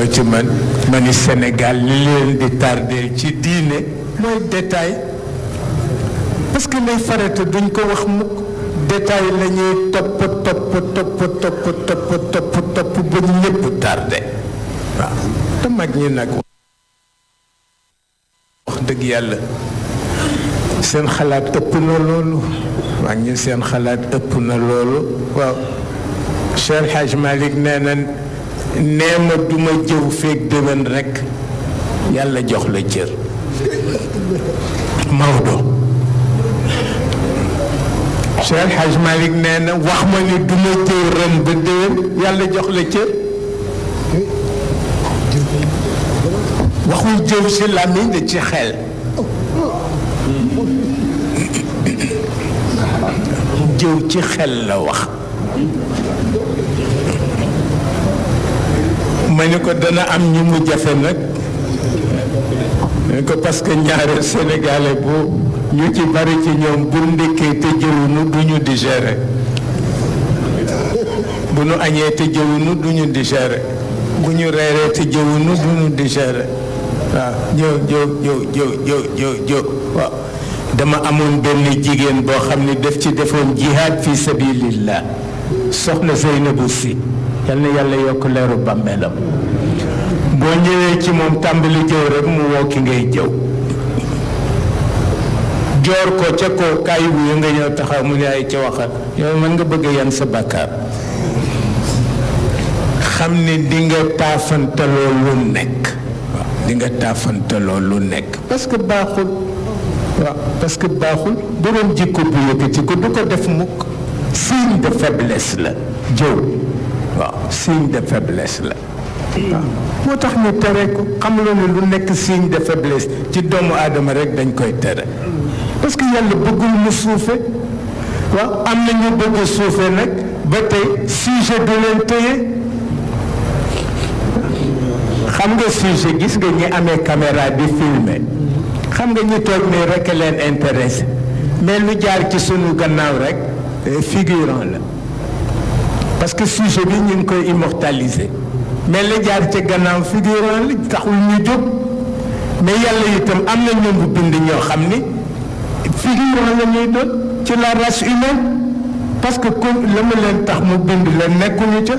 loo ci man ni Sénégal li leen di tardé ci diine mooy détail parce que lay farata duñ ko wax mukk détail la ñuy topp ba ñëpp tardé waaw te mag ñi nag wax dëgg yàlla seen xalaat ëpp na loolu mag ñi seen xalaat ëpp na loolu waaw Cheikh Hadj Malick nee na nee ma duma jëw feeg déwén rekk yàlla jox la cër Maodo Cheikh Hadj Malick nee na wax ma ni duma jëw ren ba déwén yàlla jox la cër waxul jëw ci làmmiñ la ci xel jëw ci xel la wax ma ni ko dana am ñu mu jafe nag ma ni ko parce que ñaare sénégalais bu ñu ci bari ci ñoom bu ndekkee te jëwunu du ñu digérer bu nu añee te jëwunu du ñu digérer bu ñu reeree te jëwunu du ñu digérer waaw jëw waaw dama amoon benn jigéen boo xam ne daf ci defoon jihaad fi sabilillah soxna Zeynabu Si yal na yàlla yokk leeru bàmmeelam boo ñëwee ci moom tàmbali jëw rek mu woo ki ngay jëw joor ko ca ko kaay wuyu nga ñëw taxaw mu ne ay ca waxal yow mën nga bëgg yan sa bàkkaar xam ne di nga taafantaloo lu nekk waaw di nga taafantaloo lu nekk parce que baaxul waaw parce que baaxul borom jikko bu yëkkati ko du ko def mukk signe de faiblesse la jëw waaw signe de faiblesse la waaw moo tax ñu tere ko xam nga ne lu nekk signe de faiblesse ci doomu aadama rek dañ koy tere parce que yàlla bëggul mu suufe waaw am na ñu bëgg suufe nag ba tey sujet du leen téye xam nga sujet gis nga ñi amee caméra di filmer xam nga ñi toog nii rek leen intéressé mais lu jaar ci sunu gannaaw rek figurant la parce que sujet bi ñu ngi koy immortaliser mais la jaar ci gannaaw figurant la taxul ñu jóg mais yàlla itam am na ñu bu bind ñoo xam ni figurant la ñuy doon ci la race humaine parce que comme la mu leen tax mu bind leen nekkuñu ca